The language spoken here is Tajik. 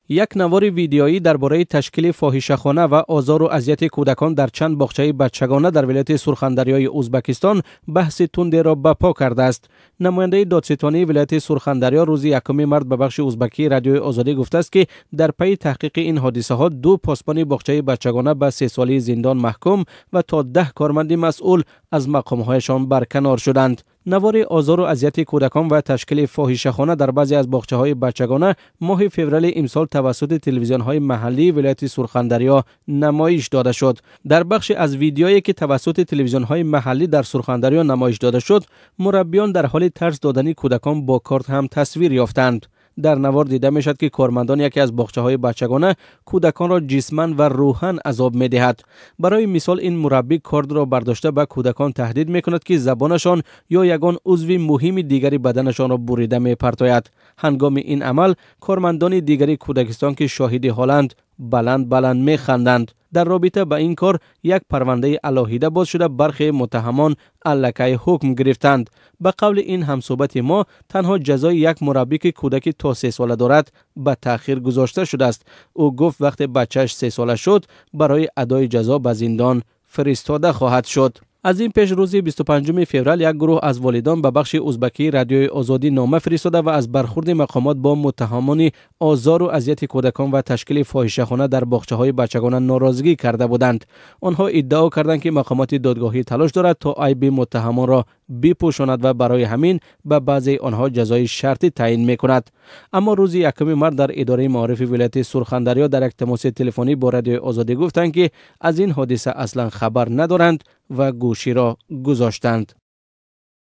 Як навори видеоӣ дар бораи ташкили фоҳишахона ва озору азияти кӯдакон дар чанд боғчаи бачагона дар вилояти Сурхандарёи Узбакистон баҳси тундеро ба по кардааст. Намояндаи додситонии вилояти Сурхандарё рӯзи 1 март ба бахши узбакии Радиои Озодӣ гуфтааст, ки дар пайи таҳқиқи ин ҳодисаҳо 2 посбони боғчаи бачагона ба 3 соли зиндон маҳкум ва то 10 корманди масъул аз мақомҳояшон барканор шуданд. Навори озору азияти кӯдакон ва ташкили фоҳишахона дар баъзе аз боғчаҳои бачагона моҳи феврали имсол тавассути телевизионҳои маҳаллии вилояти Сурхандарё намоиш дода шуд. Дар бахше аз видеое, ки тавассути телевизионҳои маҳаллӣ дар Сурхандарё намоиш дода шуд, мураббиён дар ҳоли тарс додани кӯдакон бо корд ҳам тасвир ёфтанд. Дар навор дида мешавад, ки кормандон яке аз боғчаҳои бачагона кӯдаконро ҷисман ва рӯҳан азоб медиҳад. Барои мисол, ин мураббӣ кордро бардошта ба кӯдакон таҳдид мекунад, ки забонашон ё ягон узви муҳими дигари баданашонро бурида мепартояд. Ҳангоми ин амал кормандони дигари кӯдакистон, ки шоҳиди ҳоланд, баланд баланд механданд. Дар робита ба ин кор як парвандаи алоҳида боз шуда, бархе муттаҳамон аллакай ҳукм гирифтанд. Ба қавли ин ҳамсӯҳбати мо, танҳо ҷазои як мураббӣ, ки кӯдаки то 3 сола дорад, ба таъхир гузошта шудааст. Ӯ гуфт, вақте бачааш 3 сола шуд, барои адои ҷазо ба зиндон фиристода хоҳад шуд. Аз ин пеш рӯзи 25 феврал як гурӯҳ аз волидон ба бахши узбакии Радиои Озодӣ нома фиристода ва аз бархурди мақомот бо муттаҳамони озору азияти кӯдакон ва ташкили фоҳишахона дар боғчаҳои бачагона норозигӣ карда буданд. Онҳо иддао карданд, ки мақомоти додгоҳӣ талош дорад, то айби муттаҳамонро бипӯшонад ва барои ҳамин ба баъзеи онҳо ҷазои шартӣ таъин мекунад. Аммо рӯзи 1 март дар идораи маорифи вилояти Сурхандарё дар як тамоси телефонӣ бо Радиои Озодӣ гуфтанд, ки аз ин ҳодиса аслан хабар надоранд ва гӯширо гузоштанд.